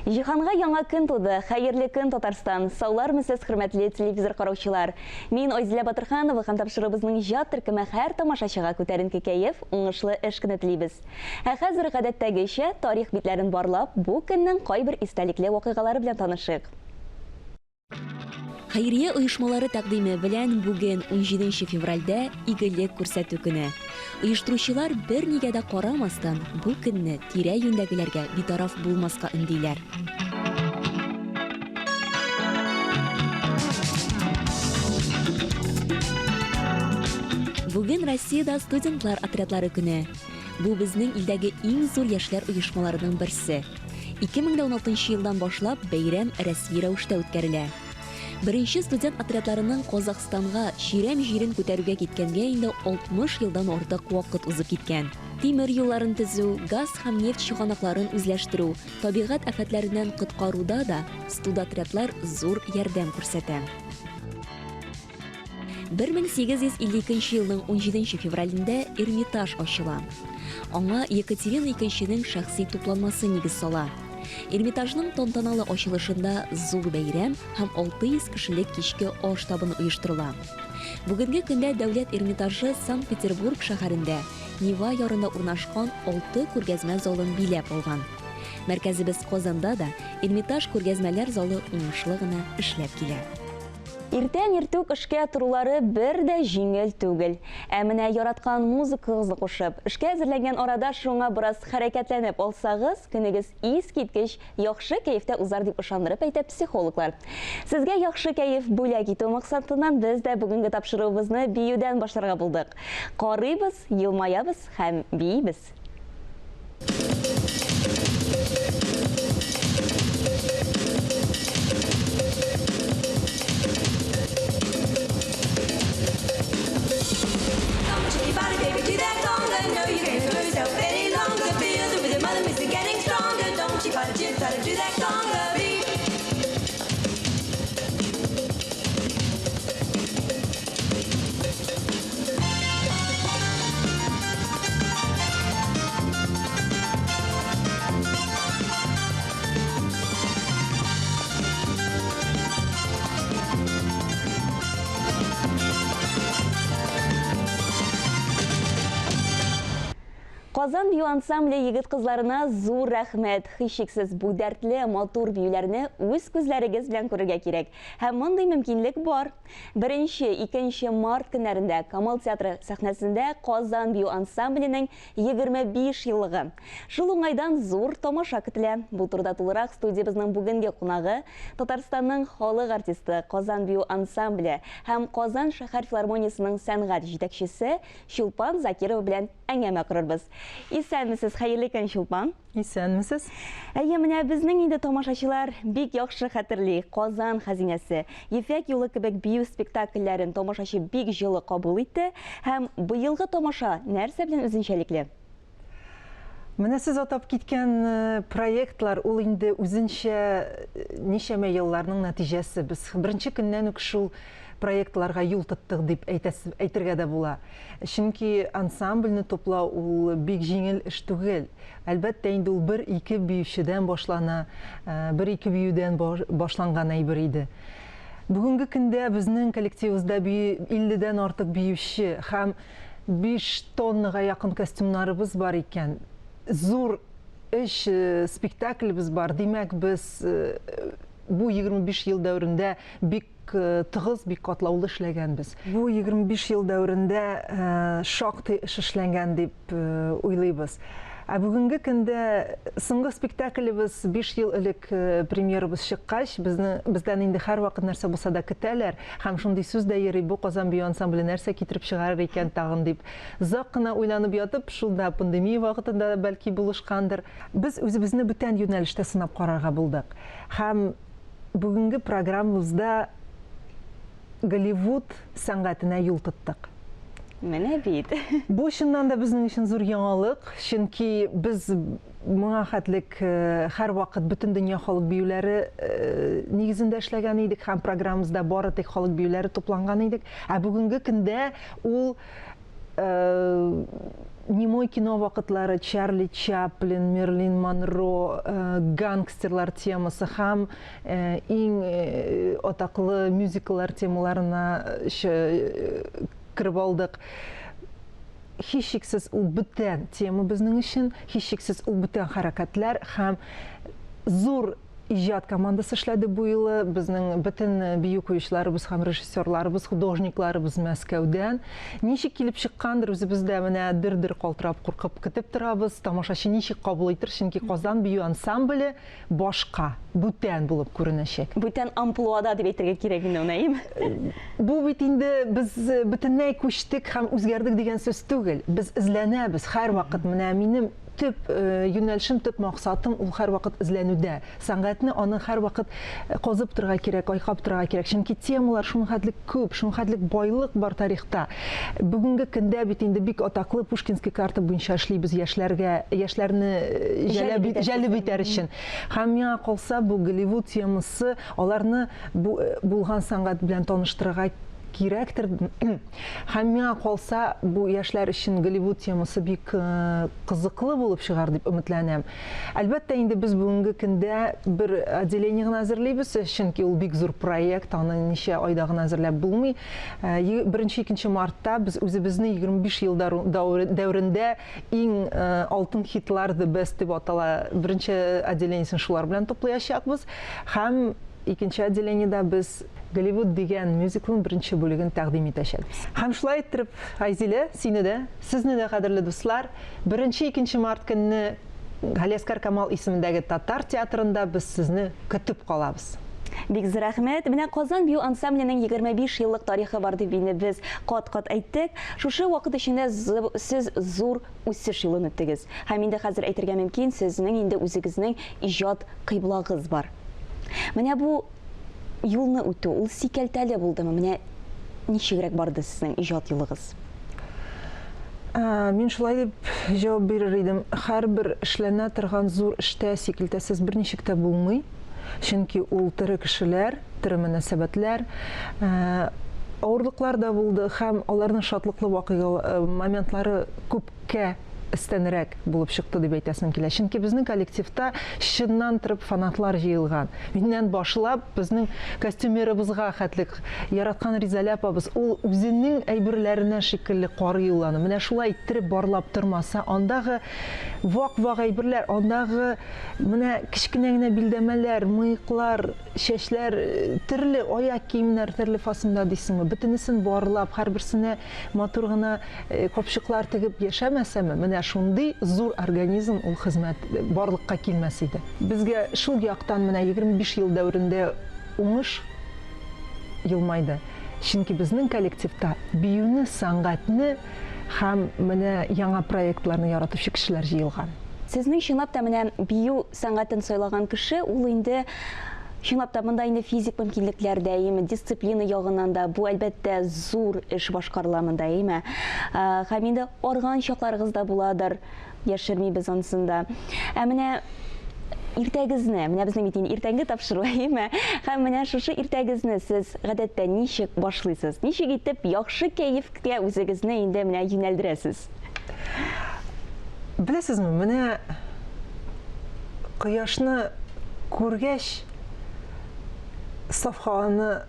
Җиһанга яңа көн туды. Хәерле көн, Татарстан! Саулармысез, хөрмәтле телевизор караучылар! Мин Айзилә Батырханова һәм тапшыруыбызның иҗат төркеме һәр тамашачыга күтәренке кәеф, уңышлы эш көне телибез. Ә хәзер, гадәттәгечә, тарих битләрен барлап, бу көннең кайбер истәлекле вакыйгалары белән танышыйк. Хәйрия оешмалары тәкъдиме белән бүген, унҗиденче февральдә, Игелек күрсәтү көне. Оештыручылар бернигә дә карамастан, бу көнне тирә-юньдәгеләргә битараф булмаска өндиләр. Бүген Россиядә студентлар отрядлары көне. Бу безнең илдәге иң зур яшьләр оешмаларының берсе. 2016 елдан башлап бәйрәм рәсми рәвештә үткәрелә. Беренче студент отрядларының Казахстанга чирәм җирен күтәрүгә киткәнгә инде 60 елдан артык вакыт узып киткән. Тимер юлларын төзү, газ һәм нефть чыганакларын үзләштерү, табигать афәтләреннән коткаруда да студотрядлар зур ярдәм күрсәтә. 1852 нче елның унҗиденче февралендә Эрмитаж ачыла. Аңа Екатерина Икенченең шәхси тупланмасы нигез сала. Эрмитажның тантаналы ачылышында зур бәйрәм һәм 600 кешелек кичке аш табыны оештырыла. Бүгенге көндә Дәүләт Эрмитажы Санкт-Петербург шәһәрендә Нева ярында урнашкан алты күргәзмә залын биләп алган. Мәркәзебез Казанда да Эрмитаж күргәзмәләр залы уңышлы гына эшләп килә. Иртән иртүк эшкә торулары бер дә җиңел түгел. Ә менә яраткан музыкагызны кушып, эшкә әзерләнгән арада шуңа бераз хәрәкәтләнеп алсагыз, көнегез искиткеч яхшы кәефтә узар дип ышандырып әйтә психологлар. Сезгә яхшы кәеф бүләк итү максатыннан без дә бүгенге тапшыруыбызны биюдән башларга булдык. Карыйбыз, елмаябыз һәм биибез! Казан бию ансамбле егет-кызларына зур рәхмәт. Һичшиксез, бу дәртле, матур биюләрне үз күзләрегез белән күрергә кирәк. Һәм мондый мөмкинлек бар. Беренче, икенче март көннәрендә Камал театры сәхнәсендә Казан бию ансамбленең 25 еллыгы. Шул уңайдан зур тамаша көтелә. Бу турыда тулырак студиябезнең бүгенге кунагы, Татарстанның халык артисты, Казан бию ансамбле һәм Казан шәһәр филармониясенең сәнгать җитәкчесе Чулпан Закирова белән әңгәмә корырбыз. Исәнмесез, хәерле көн, Чулпан! Исәнмесез. Әйе, менә безнең инде тамашачылар бик яхшы хәтерли, Казан хәзинәсе, Ефәк юлы кебек бию спектакльләрен тамашачы бик җылы кабул итте. Һәм быелгы тамаша нәрсә белән үзенчәлекле? Менә сез атап киткән проектлар ул инде үзенчә ничәмә елларның нәтиҗәсе. Без беренче көннән үк шул проектларга юл тоттык дип әйтәсе, әйтергә дә була. Чөнки ансамбльне туплау ул бик җиңел эш түгел. Әлбәттә инде ул бер-ике биючедән башлана, бер-ике биюдән башланган әйбер иде. Бүгенге көндә безнең коллективыбызда бию 50-дән артык биюче һәм 5 тоннага якын костюмнарыбыз бар икән. Зур өч спектаклебез бар. Димәк, без бу 25 ел дәверендә бик тыгыз, бик катлаулы эшләгәнбез. Бу 25 ел дәверендә шактый эш эшләнгән дип уйлыйбыз. Ә бүгенге көндә соңгы спектаклебез 5 ел элек премьерабыз чыккач, безне бездән инде һәрвакыт нәрсә булса да көтәләр һәм шундый сүз дә йөри, бу Казан бию ансамбле нәрсә китереп чыгарыр икән тагын дип. Озак кына уйланып ятып, шул да пандемия вакытында да бәлки булышкандыр. Без үзебезне бүтән юнәлештә сынап карарга булдык. Һәм Бүгенге программабызда Голливуд сәнгатенә юл тоттык. Менә бит. Бу чыннан да безнең өчен зур яңалык, чөнки без моңа хәтлек һәрвакыт бөтен дөнья халык биюләре нигезендә эшләгән идек һәм программабызда бары тик халык биюләре тупланган идек. Ә бүгенге көндә ул Немой кино вакытлары, Чарли Чаплин, Мерлин Монро, гангстерлар темасы һәм иң атаклы мюзикллар темаларына кереп алдык. Һичшиксез ул бүтән тема безнең өчен, һичшиксез ул бүтән хәрәкәтләр һәм зур иҗат командасы эшләде бу юлы. Безнең бөтен бию куючыларыбыз һәм режиссерларыбыз, художникларыбыз Мәскәүдән. Ничек килеп чыккандыр, үзебез дә менә дер-дер калтырап, куркып көтеп торабыз. Тамашачы ничек кабул итер, чөнки Казан бию ансамбле башка, бүтән булып күренәчәк. Бүтән амплуада дип әйтергә кирәк инде моны, әйеме? Бу бит инде без бөтенләй күчтек һәм үзгәрдек дигән сүз түгел. Без эзләнәбез һәрвакыт. Менә минем Төп юнәлешем, төп максатым ул һәрвакыт эзләнүдә. Сәнгатьне аны һәрвакыт казып торырга кирәк, айкап торырга кирәк. Чөнки темалар шуның хәтлек күп, шуның хәтлек байлык бар тарихта. Бүгенге көндә бит инде бик атаклы Пушкинский карта буенча эшлибез яшьләргә, яшьләрне җәлеп, җәлеп итәр өчен. Һәм миңа калса, бу Голливуд темасы аларны бу булган сәнгать белән таныштырырга кирәктер. Һәм миңа калса, бу яшьләр өчен Голливуд темасы бик кызыклы булып чыгар дип өметләнәм. Әлбәттә инде без бүгенге көндә бер отделение гына әзерлибез, чөнки ул бик зур проект, аны ничә айда гына әзерләп булмый. Беренче-икенче мартта без үзебезне 25 ел дәверендә иң алтын хитлар The Best дип атала беренче отделениесен шулар белән туплыячакбыз. Һәм икенче отделениедә без Голливуд дигән мюзиклның беренче бүлеген тәкъдим итәчәкбез. Һәм шулай иттереп, Айзилә, сине дә, сезне дә, кадерле дуслар, беренче-икенче март көнне Галиәсгар Камал исемендәге татар театрында без сезне көтеп калабыз. Бик зур рәхмәт. Менә Казан бию ансамбленең 25 еллык тарихы бар дип инде без кат-кат әйттек. Шушы вакыт эчендә сез зур үсеш юлын үттегез. Һәм инде хәзер әйтергә мөмкин, сезнең инде үзегезнең иҗат кыйблагыз бар. Менә бу юлны үтү, ул сикәлтәле булдымы? Менә ничегрәк барды сезнең иҗат юлыгыз? Мин шулай дип җавап бирер идем. Һәрбер эшләнә торган зур эштә сикелтәсез берничек тә булмый. Чөнки ул тере кешеләр, тере мөнәсәбәтләр. Авырлыклар да булды һәм аларның шатлыклы вакыйга моментлары күпкә өстәнрәк булып чыкты дип әйтәсем килә. Чөнки безнең коллективта чыннан торып фанатлар җыелган. Миннән башлап, безнең костюмерыбызга хәтлек яраткан Ризалә апабыз, ул үзенең әйберләренә шикелле карый ул аны. Менә шулай иттереп барлап тормаса, андагы вак-вак әйберләр, андагы менә кечкенә генә билдәмәләр, мыеклар, чәчләр, төрле аяк киемнәр төрле фасонда дисеңме, бөтенесен барлап, һәрберсенә матур гына капчыклар тегеп яшәмәсәме, менә шундый зур организм ул хезмәт барлыкка килмәс иде. Безгә шул яктан менә 25 ел дәверендә уңыш елмайды. Чөнки безнең коллективта биюне, сәнгатьне һәм менә яңа проектларны яратучы кешеләр җыелган. Сезнең чынлап та менә бию сәнгатен сайлаган кеше, ул инде чынлап та монда инде физик мөмкинлекләр дә, әйеме, дисциплина ягыннан да, бу, әлбәттә, зур эш башкарыла монда, әйеме. Һәм инде арган чакларыгыз да буладыр, яшермибез анысын да. Ә менә иртәгезне, менә безнең бит инде иртәнге тапшыру, әйеме? Һәм менә шушы иртәгезне сез гадәттә ничек башлыйсыз? Ничек итеп яхшы кәефкә үзегезне инде менә юнәлдерәсез? Беләсезме, менә кояшны күргәч, саф һаваны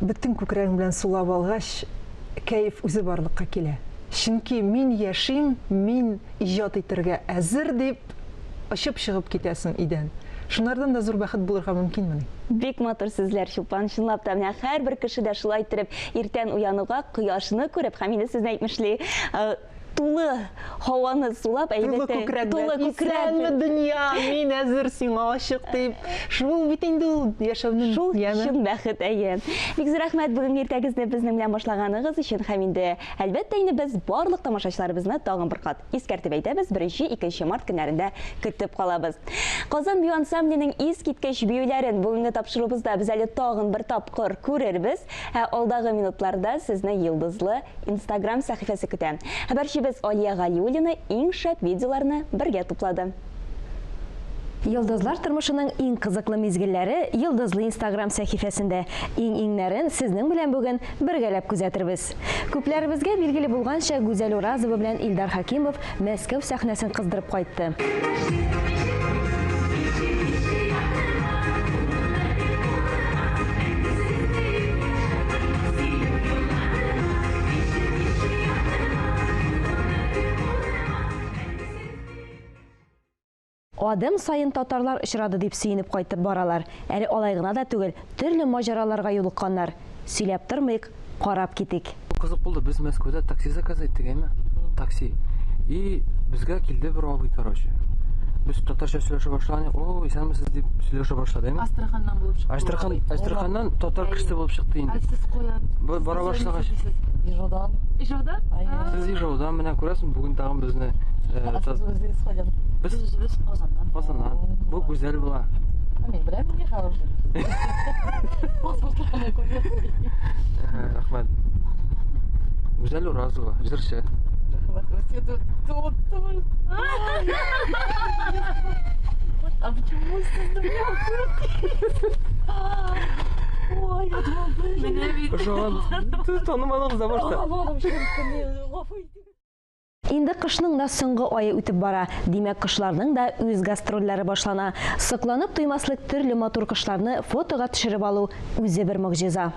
бөтен күкрәгең белән сулап алгач, кәеф үзе барлыкка килә. Чөнки мин яшим, мин иҗат итәргә әзер дип очып чыгып китәсең өйдән. Шунардан да зур бәхет булырга мөмкинмени? Бик матур сүзләр, Чулпан. Чынлап та, менә һәрбер кеше дә шулай иттереп иртән уянуга кояшны күреп һәм инде сезне әйтмешли, тулы һаваны сулап, әйбәт. Тулы күкрәк. Исәнме, дөнья, мин әзер сиңа ачык дип. Шул бит инде ул яшәүнең шул яме. Чын бәхет, әйе. Бик зур рәхмәт бүгенге иртәгезне безнең белән башлаганыгыз өчен һәм инде, әлбәттә инде без барлык тамашачыларыбызны тагын бер кат Искәртеп әйтәбез, беренче, икенче март көннәрендә көтеп калабыз. Казан бию ансамбленең искиткеч биюләрен бүгенге тапшыруыбызда без әле тагын бер тапкыр күрербез. Ә алдагы минутларда сезне Йолдызлы Инстаграм сәхифәсе көтә. Хәбәрчебез Алия Галиуллина иң шәп видеоларны бергә туплады. Йолдызлар тормышының иң кызыклы мизгелләре Йолдызлы Инстаграм сәхифәсендә. Иң-иңнәрен сезнең белән бүген бергәләп күзәтербез. Күпләребезгә билгеле булганча, Гүзәл Уразова белән Илдар Хәкимов Мәскәү сәхнәсен кыздырып кайтты. Адым саен татарлар очрады дип сөенеп кайтып баралар. Әле алай гына да түгел, төрле маҗараларга юлыкканнар. Сөйләп тормыйк, карап китик. Кызык булды, без Мәскәүдә такси заказ иттек, әйме? Такси. И безгә килде бер абый, короче. Без татарча сөйләшә башлаган, о, исәнмесез дип сөйләшә башлады, әйме? Астраханнан булып чыкты. Әстерхан, Әстерханнан татар кешесе булып чыкты инде. Ә сез каян? Бара башлагач. Ижаудан. Ижаудан? Сез Ижаудан менә күрәсең, бүген тагын безне Ә сез үзегез кайдан? Без үзебез Казаннан. Казаннан. Бу гүзәл була. Мин беләм, ни хороший. Паспортларны күрдем. Рәхмәт. Гүзәл Уразова, җырчы. Рәхмәт. Тут тут. А почему сез меня Ой, я думала, блин. Ошаган. Сез танымадыгыз да башта. Инде кышның да соңгы ае үтеп бара. Димәк, кошларның да үз гастрольләре башлана. Сокланып туймаслык төрле матур кошларны фотога төшереп алу үзе бер могҗиза.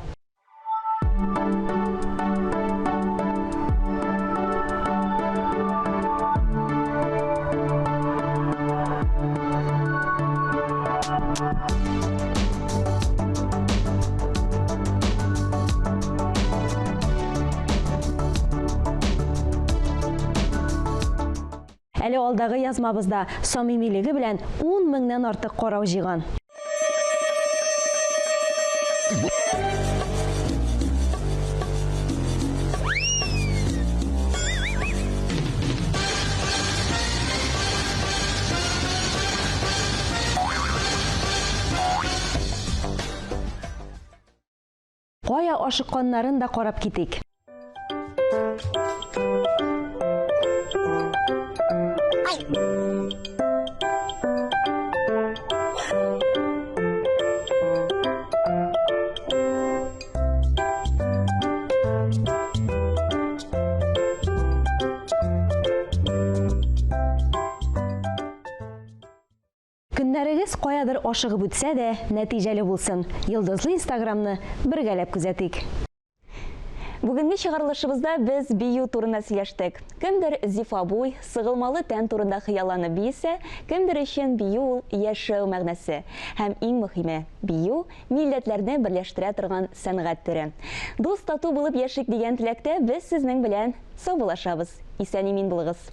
Әле алдагы язмабызда самимилеге белән 10 меңнән артык карау җыйган. Кая ашыкканнарын да карап китик. Көннәрегез каядыр ашыгып үтсә дә, нәтиҗәле булсын. Йолдызлы Инстаграмны бергәләп күзәтик. Бүгенге чыгарылышыбызда без бию турында сөйләштек. Кемдер зифа буй, сыгылмалы тән турында хыялланып биесә, кемдер өчен бию ул яшәү мәгънәсе. Һәм иң мөһиме, бию милләтләрне берләштерә торган сәнгать төре. Дус тату булып яшик дигән теләктә без сезнең белән саубуллашабыз. Исән-имин булыгыз.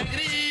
Alegría.